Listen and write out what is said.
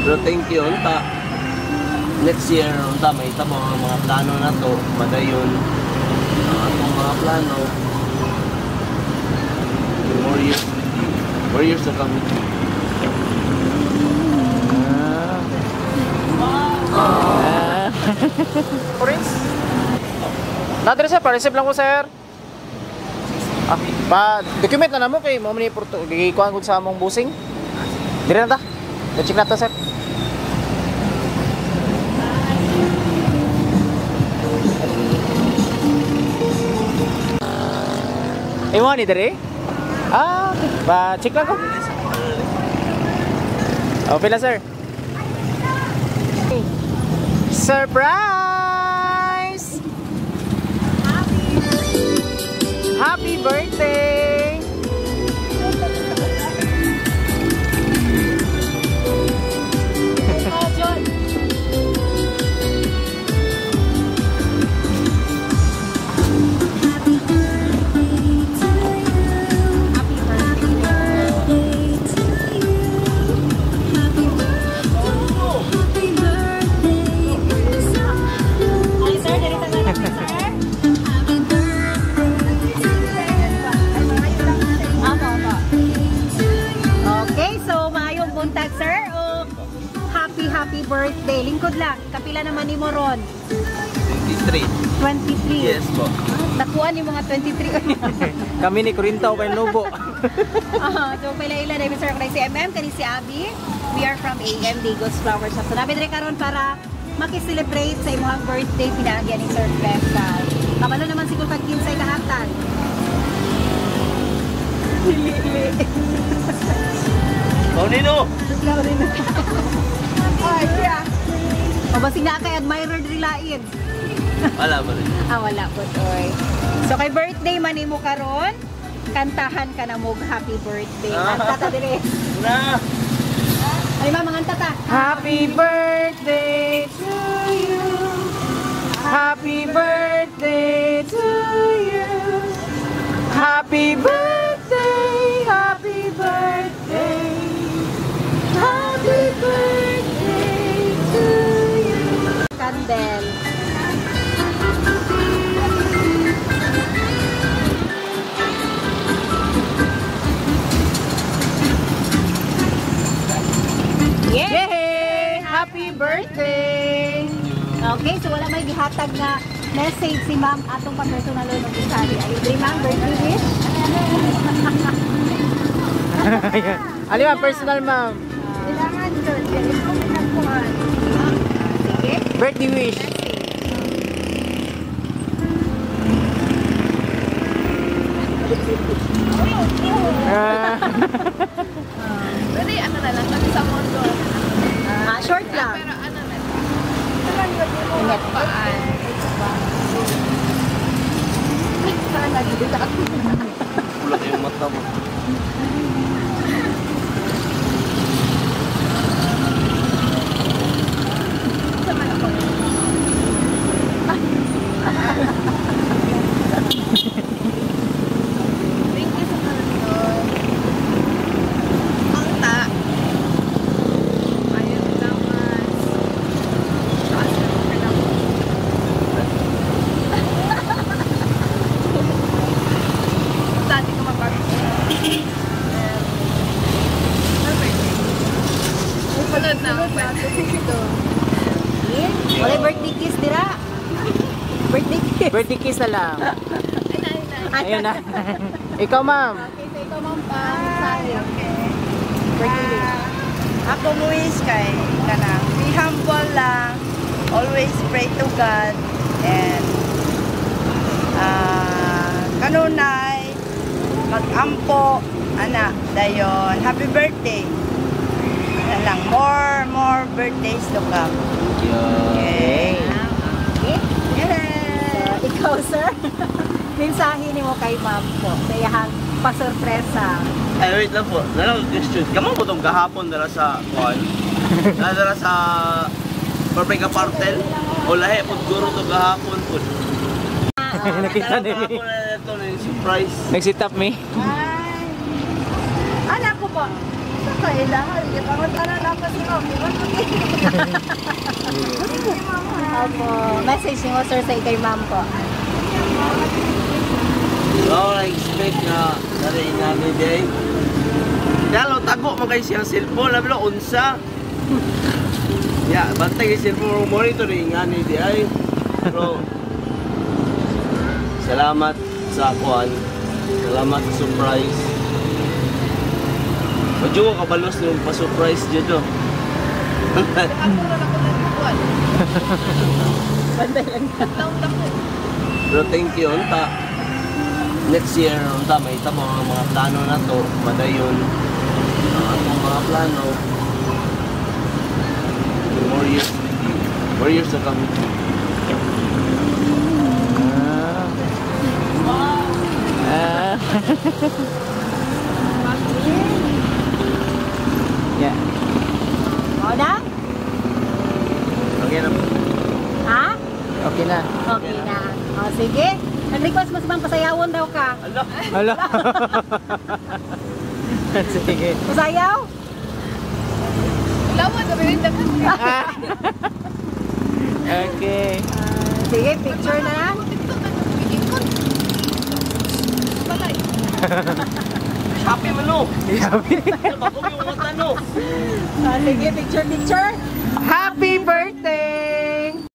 Pero thank you unta. Next year unta may tamo ang mga plano na to, madayon ang atong mga plano. More years with you. More years to come with you. Ah. Orange. Nadre sir, pa-receive lang ko, sir. Ah, pa document na namo kay mo ni Porto gikuan gud sa among busing. Dire na ta. Check na ta, sir. Imo ni dire? Ah, okay. Pa check lang ko. Okay na, sir. Surprise! Happy birthday! Ay, sir, dito na lang, sir. Apo, apo. Okay, so maayong buntag, sir. O happy, happy birthday. Lingkod lang. Kapila naman ni Moron. 23. 23. Yes po. Nakuha ni mga 23. Kami ni Corinta o Nubo. Ah, so pila ila na sir kay si MM kani si Abby. We are from AM Digos Flower Shop. So nabi diri karon para maki-celebrate sa imong birthday pinaagyan ni Sir Faisal. Kabalo naman siguro kag kinsay kahatag. Paulino! Ay, siya. O basig na kay admirer diri lain. Wala ba rin? Ah, wala po, oy. So kay birthday man nimo karon, kantahan ka na mo happy birthday. Kanta ta diri. Na! Ay, ma'am, manganta ta. Happy birthday to you. Happy birthday to you. Happy birthday, happy birthday. Happy birthday to you. Candle. Yeah. Yay! Happy birthday! Okay, so wala may gihatag na message si ma'am atong pa-personal og usari. Ayo diri ma'am, birthday wish. Ali ma'am, personal ma'am. Kailangan yun. Ikaw may nagkuhan. Sige. Birthday wish. Ah. Pwede ano na lang, kasi sa mundo. Ah, short lang. Pero ano na lang. Ingat paan. Pula kayong mata mo. Sama ako. Thank you sa kanto. Ang ta. Ayun naman. Taas na ka na mo. Dati ko mapag- Sunod na. Wala birthday kiss dira. Birthday kiss. Birthday kiss na lang. Ay, na, ay, na. Ayun na. Ikaw ma'am. Okay, so ikaw ma'am pa. Sorry. Okay. Birthday wish. Ako mo wish kay kanang be humble lang, always pray to God and kanunay mag-ampo ana dayon happy birthday. Ano lang, more birthdays to come. Thank you. Okay. Okay. Yeah. So, ikaw, sir. Mensahe nimo kay ma'am po sa iyang pasorpresa. Ay, wait lang po. Nalang question. Kamo po itong gahapon dara sa kuan? Dara sa Perfect Apartel? O lahi po guro to gahapon po. Nakita ni. Gahapon na ito na yung surprise. Nag-sit up me. Ay. Anak ko po. sa ilahan. Di pa man tanan ako si ma'am. Di ba ko. Thank you, ma'am, ha. Opo. Message niyo, sir, sa kay ma'am po. So, I expect na dari inani day. Dalo, tago man kayo siyang cellphone. Labi lo, unsa. Ya, bantay kay cellphone mo monitor ingani di ay. Pero salamat sa kuan. Salamat sa surprise. Medyo ko kabalos nung pa-surprise dito. Ako na ako nagkuhan. Bantay lang. Taong dako. Pero thank you, unta. Next year, unta, may tamo ang mga plano na to. Madayon ang atong mga plano. More years with you. More years to come with you. Ah. Ah. Yeah. O na? Okay na po. Ha? Okay na. Okay na. O, sige. Nag-request mo sa ma'am, pasayawon daw ka. Ala! Hala. Sige. Pasayaw? Wala mo, sabi rin daghan. Okay. Sige, picture na lang. TikTok na nagigikon. Balay. Happy man no! Happy, Bago yung mga tanong! O, sige, picture, picture. Happy birthday!